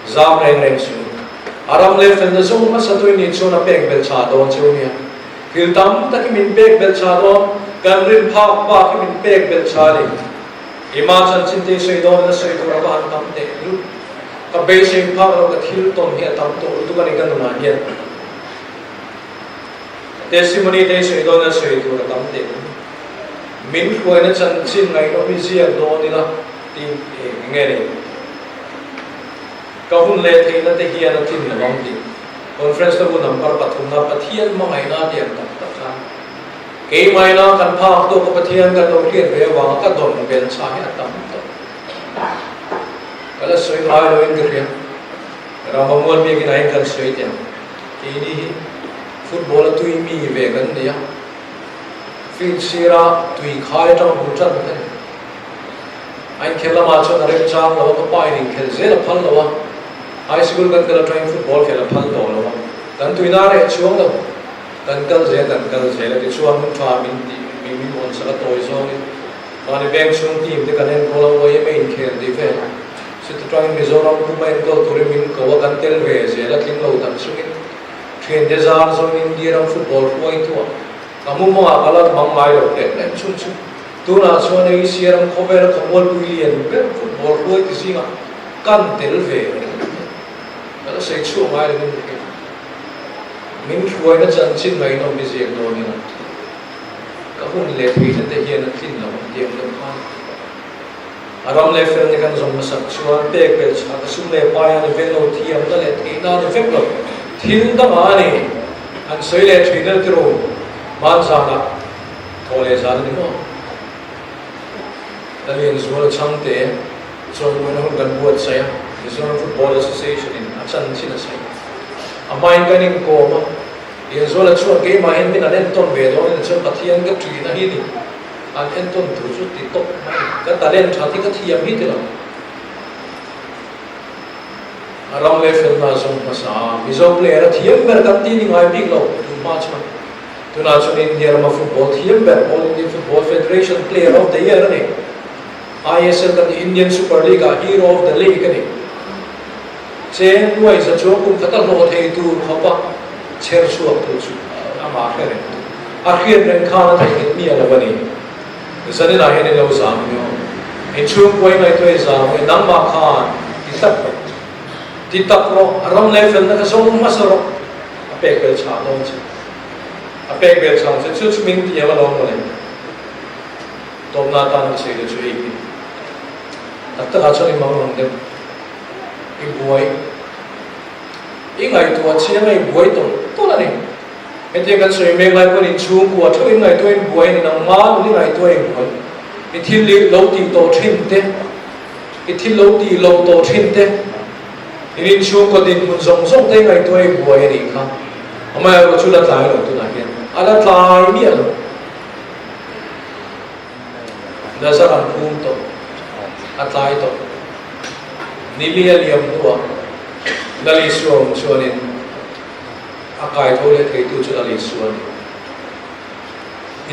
Zam reng reng suh. A ram leh felna zawng hmasa tui nih chuan a pek belh chah dawn cheu nia. Thil tam tak hi min pek belh chah dawn, kan rin phak bak hi min pek belh chah a ni. Ima chanchin te i sawi dawn in a sawi tur a va han tam teh lut. Ka beisei phak lo ka thil tawn hi a tam tawh lutuk a ni ka nunah hian. Ka testimony te i sawi dawn in a sawi tur a tam teh lut. Min hruaina chanchin ngaihnawm i ziak dawn ila ti eng nge ni? Ka hun leh theihna te hian a tlin lo ang tih conference te hun number pathumna Pathian hmangaihna a tiang tak tak khan keimahina kan phak tawk a Pathian kan lo hriat ve avanga ka dawn bel chha hi a tam tawh. Ka la sawi ngai lo in ka hria. Rama mual biakin ah hian kan sawi teh ang. Keini hi football a tui mi ve kan ni a, field sira tui khai atanga bul tan kan ni. A inkhel lamah chuan a remchang lo a, ka pa in inkhelh zel a phal lo a, high school kan kal atangin football khelh a phal tawh lo a, kan tuina reh chuang lo, kan kal zel kan kal zel a tichuan hun tha min tih mi min hawn sak a tawi zawngin mahni veng chhung team te kan enkawl a, YMA inkhel tih vel chute tangin Mizoram puma enkawl turin min ko a, kan tel ve zel a tling lo tak chungin thiante zar zawngin India ram football hruaitu ah ka mumangah ka la mang ngai lo hlek hlek chung chu. Tunah chuan Asia ram khawvela khawmualpui lian ber football hruai ti zingah kan tel ve reng a ni. Ka la sawi chhuak ngai lo in ka hria. Min hruaina chanchin ngaihnawm hi ziak dawn ila ka hun leh theihna te hian a tlin lo ang tih ang deuh khan a ram leh felna kan zawm hmasak chuan pek belh chhah ka sum leh pai a ni vek lo, thiamna leh theihna a ni vek lo, thil dangah a ni. An sawi leh thin a tiraw hmanzanah. Thaw leh zan a ni maw? Lalianzuala Chhangte chuan buaina hun kan buatsaih a, Mizoram Football Association in a chanchin a sawi. A hmain kan inkawm a, Lianzuala chuan keimah hian min an entawn ve dawn a ni chuan Pathian ka ṭihna hi ni, an entawn tur chu ti tawp mai a ni. Ka talent ṭhat hi ka thiam hi ti lo. A ram leh felna zawng hmasa a, Mizo player a thiam ber kan ti ni ngai bik lo tun hma chuan. Tunah chuan India rama football thiam ber All India Football Federation Player of the Year a ni. ISL kan tih Indian Super League ah Hero of the League a ni. Cheng nuai za chuang kum khata hlawh thei tur khawpa chher chhuak tu chu amah hre reng tu. A hriat reng khan a theihnghilh miah lo a ni. Zaninah hian i lo zam emaw? Inchhungkua i ngaihtuah i zam emaw? Nangmah khan ti tlat rawh. Ti tak rawh, a ram leh felna kha zawng hmasa rawh. A pek bel chhah dawn che. A pek bel chhang che chu chu min tiam alawm mawle. Tawpna atan ka sawi lo chu hei hi. Tak takah chuan i mang ang deuh. I buai. I ngaihtuah chiang a i buai tawlh tawlh a ni. Hetia kan sawi mek lai pawn inchhungkua theuh in ngaihtuah in buai a ni. Nangma nun i ngaihtuah i buai. I thil lo tih tawh thin te. I thil lo tih loh tawh thin te, in inchhungkaw dinhmun zawng zawng te ngaihtuah i buai a nih kha. Amaherawh chu la tlai lo tunah hian a la tlai miah lo. Nazar an phum tawh, a tlai tawh. Nili a liam hnuah Lal Isua awm chuanin a kai tho leh theitu chu Lal Isua a ni.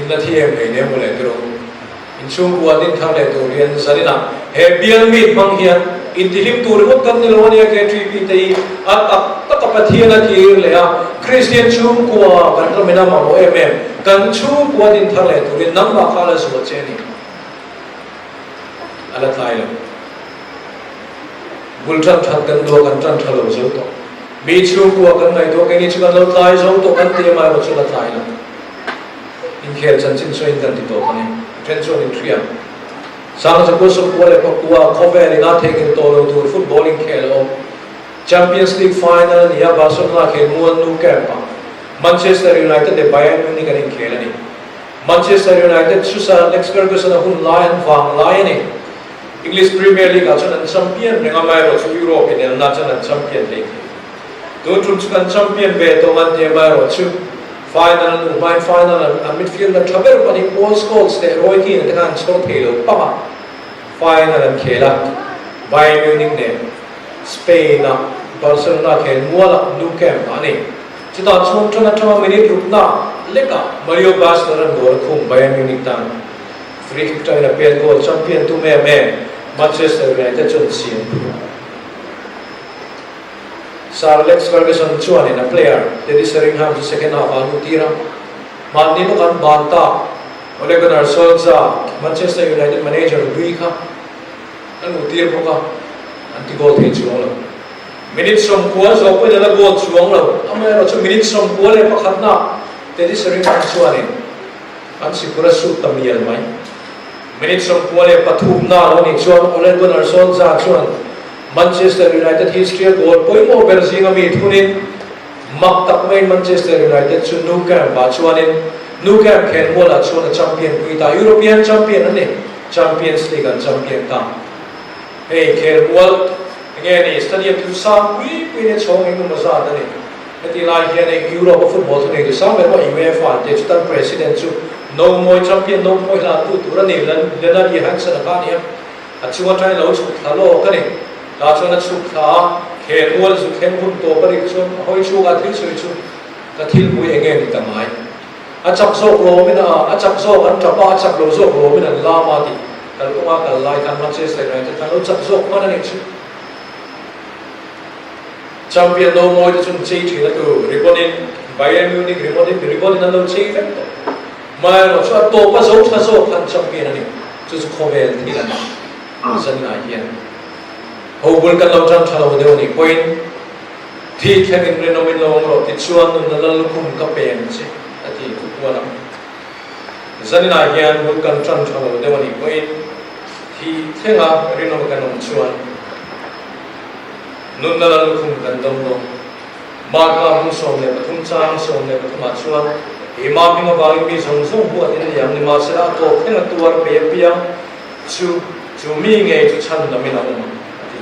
In la thi em ngei nem mawle tiraw? Inchhungkua din thar leh tur hian zaninah he bial meet hmang hian intihlim tur ringawt kan ni lo a nia KTP te hi a tak tak a Pathian a kir leh a Kristian chhungkua kan ramin a mamawh em em kan chhungkua din thar leh turin nangmah kha la zuah che a ni a la tlai lo bul tan that kan duh a kan tan tha lo zo tawh mi chhungkua kan ngaihtuah keini chu kan lo tlai zo tawh kan ti em erawh chu la tlai lo. Inkhel chanchin sawiin kan ti tawp a ni. Then chuan inhria. Sangzakua Sawkua leh Pakua khawvel ina theihnghilh tawh lo tur football inkhel a awm. Champions League final a ni a, Barcelona khel mual Nou Camp-ah Manchester United leh Bayern Munich an inkhel a ni. Manchester United chu Sir Alex Ferguson-a hun lai an vang lai a ni. English Premier League-ah chuan an champion reng a, amaherawhchu Europe inelna chuan an champion hleithei. Tun tum chu kan champion ve tawh an ti amaherawhchu Final an luh hmain final an an midfielder tha ber pahnih Paul Scholes leh Roy Keane te kha an chhawr thei lo pang a, final an khel a, Bayern Munich nen Spain a Barcelona khel mualah Nou Camp ah a ni. Chutah chuan tan atanga minute rukna lekah Mario Basler an goal a khung Bayern Munich tan free kick tangin a pet goal champion tum em em Manchester United chuan siam phu. Sir Alex Ferguson chuanin a player Teddy Sheringham chu second half-ah a luhtir a, mahni lawk an ban tak. Ole Gunnar Solskjaer, Manchester United manager hlui kha a luhtir bawk a, an ti goal thei chuang lo. Minute 90 zawh pawhin a la goal chuang lo, amaherawhchu minute 91 na Teddy Sheringham chuanin an sikul a sut ta mial mai. Minute 93 na lo nih chuan Ole Gunnar Solskjaer chuan Manchester United history-a goal pawimawh ber zinga mi thunin mak tak maiin Manchester United chu Nou Camp-ah chuanin Nou Camp khelmualah chuan a champion pui ta. European champion an ni, Champions League an champion ta. Hei khelmual enge ni stadium chu sang pui pui nia chhawng engemaw zat a ni. Heti lai hian hei Europe a football thunei tu sang ber pawh UEFA an tia chutan president chu no mawi champion no phawi hlan tu tur a ni Lennart Johansson a kha a ni a, a chung atangin lo chhuk thla lawk a ni. Tah chuan a chhuk thla a, khelmual zu thleng hun tawp a rik chuan a hawi chhukah thil sawi chu ka thil pui enge ni ta ngai. A chak zawk lawmin a, a chak zawk an tap a, a chak lo zawk lawmin an lam a tih kalkawnga kal lai khan Manchester United khan lo chak zawk hman a nih chu. Champion no mawi te chung chei thin a tu ribbon in Bayern Munich ribbon in ribbon in an lo chei vek tawh. Amaherawh chu a tawp a zo tha zawk khan champion a ni. Chu chu khawvel thil a ni. Zaninah hian ho bul kan lo tan tha lo deuh a nih pawhin thi thleng in rinawm in lo awm rawh tichuan nunna lal lukhum ka peng che a ti thu kual ang. Zaninah hian bul kan tan tha lo deuh a nih pawhin thi thlenga rinawm kan awm chuan Nunna lal lukhum kan dawng dawn. Marka hmung 13 chang 13 ah chuan, Keimah hming avangin mi zawng zawng huat in liam ni mahsela a tawp thleng a tuar pe apiang chu chu mi ngei chu chhan lamin a awm ang, a ti.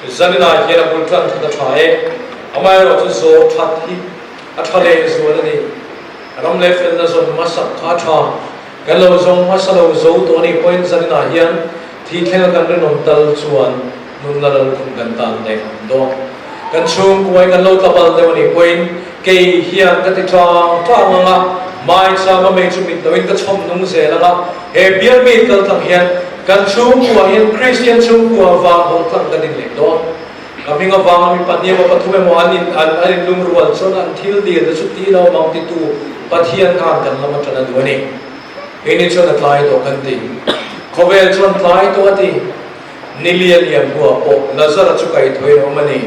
Zaninah hian a bul tan that a tha e, amaherawh chu zawh that hi a tha lehzual a ni. Ram leh felna zawn hmasak kha a tha. Kan lo zawng hmasa lo zo tawh a nih pawhin zaninah hian thi thlenga kan rinawm tal chuan Nunna lalkhum kan tan daih ang dawn. Kan chhungkuai kan lo tlabal deuh a nih pawhin kei hian ka ti tang tang ang a, Maichama mei chu mit loin ka chhawm nung zel ang a, he bial mi kal tlang hian kan chhungkua hian Kristian chhungkua vang haw tlang kan inleh dawn. Ka hming avanga mi pahnih emaw pathum emaw an in an an inlungrual chuan an thil dil te chu ti lo mang titu Pathian khan kan lam atana duh a ni. Keini chuan a tlai tawh kan ti. Khawvel chuan tlai tawh a ti. Ni lian lian hnuah pawh Lazara chu kaihthawhin a awm a ni.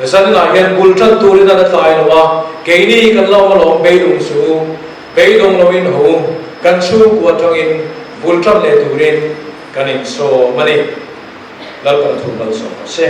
Zaninah hian bul tan turin a la tlai lo a, keini kan la awm alawm beidawng suh u, beidawng loin ho u, kan chhungkua atangin bul tan leh turin kan insawm a ni. Lalpan thu malsawm rawh se.